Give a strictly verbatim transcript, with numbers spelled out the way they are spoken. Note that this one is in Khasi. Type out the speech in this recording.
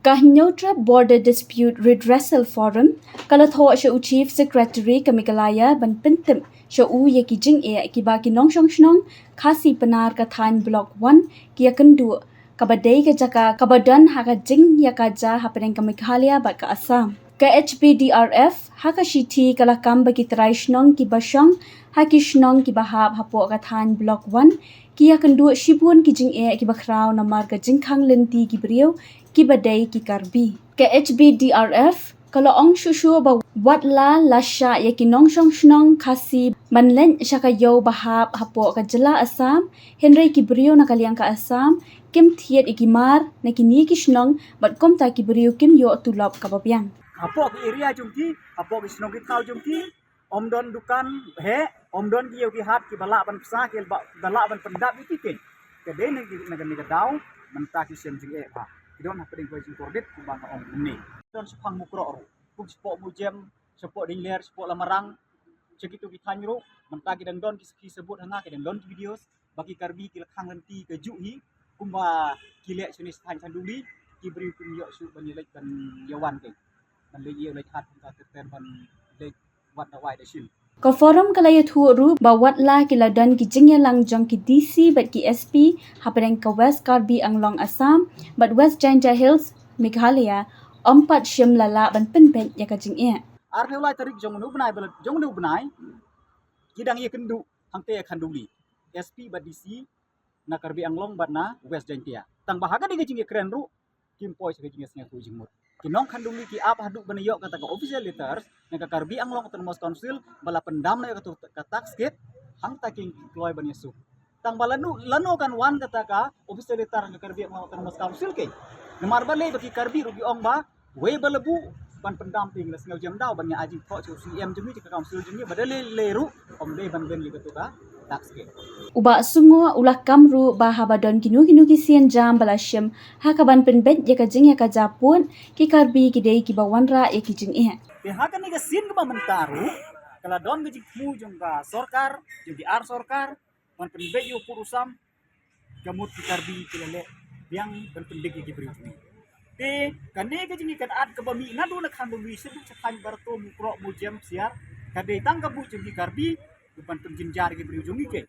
Ka Hynñiewtrep Border Dispute Redressal Forum ka la thoh sha u Chief Secretary ka Meghalaya ban pyntip sha u ïa ki jingeh kiba ki nongshong shnong Khasi Pnar ka thaiñ Block One ki ïakynduh, kaba dei ka jaka kaba don ha ka jingïakajia hapdeng ka Meghalaya bad ka Assam. Ka H B D R F ha ka shithi ka la kam ba ki trai shnong kiba shong ha ki shnong kiba hap hapoh ka thaiñ Block One ki ïakynduh shibun ki jingeh kiba khraw namar ka jingkhang lynti ki briew kiba dei ki Karbi. Ka H B D R F ka la ong shuh shuh ba wat la la shah ïa ki nongshong shnong Khasi ban leit sha ka ïew ba hap hapoh ka jylla Assam, hynrei ki briew na ka liang ka Assam kim thied ïa ki mar na kine ki shnong bad kumta ki briew kim ïoh tulop kaba biang. Hapoh ki area jong ki, hapoh ki shnong ki thaw jong ki, ym don dukan heh, ym don ki ïew ki hat kiba lah ban pynsa, kiba lah ban pyndap ïa ki keiñ. Ka dei na kane ka daw mynta ki shem jingeh bha. Ki don hapdeng ka jingkordit kumba nga ong mynne. Don shaphang Mukroh ruh, kum shapoh Mujem, shapoh Diengler, shapoh Lamarang, sha kito ki thaiñ ruh mynta ki dang don ki sakhi sabut ha nga, ki dang don ki videos ba ki Karbi ki la khang lynti kajuh hi, kumba ki leh shane sha thaiñ Khanduli, ki briew kim ïoh shuh ban ïaleit ban ïawan keiñ, ban leit ïew leit hat kumta ter ter ban leit wat da wai da shin. Ka forum ka la ïathuh ruh ba wat la ki la don ki jingïalang jong ki D C bad ki S P hapdeng ka West Karbi Anglong Assam bad West Jaintia Hills Meghalaya, ym pat shym la lah ban pynbeit ïa ka jingeh. Arphew lai tarik jong une u bnai, ba la, jong une u bnai ki dang ïakynduh hangtei ha Khanduli, S P bad D C na Karbi Anglong bad na West Jaintia. Tang ba ha kane ka jingïakren ruh kim poi sha ka jingïasngewthuh jingmut. Ki nong Khanduli ki ap haduh ban ïoh kata ka official letters na ka Karbi Anglong Autonomous Council ba la pyndam na ïa kata ka tax gate, hangta ki kloi ban ïasuk. Tang ba lano lano kan wan kata ka official letter na ka Karbi Anglong Autonomous Council keiñ. Namar balei? Ba ki Karbi ruh ki ong ba wei ba la buh ban pyndam te ngi la sngew jem daw ban ïa ai jingthoh sha u C M jong ngi, sha ka council jong ngi, ba da lei lei ruh ym dei ban don ïa kata ka tax gate. U Bah Sungoh u la kam ruh ba haba don kino kino ki sienjam ba la shim ha kaban pynbeit ïa ka jingïakajia pud, ki Karbi ki dei kiba wanrah ïa ki jingeh. Te ha kane ka sien kaba mynta ruh ka la don ka jingthmu jong ka sorkar, jong ki ar sorkar, ban pynbeit ïa u pud u sam, ka mut ki Karbi ki la leh biang ban pynbeit ïa ki briew jong ngi. Te kane ka jingïakynad kaba mih naduh na Khanduli shaduh sha thaiñ Barato, Mukroh, Mujem, Siar, ka dei tang ka buh jong ki Karbi ban pynjynjar ïa ki briew jong ngi keiñ.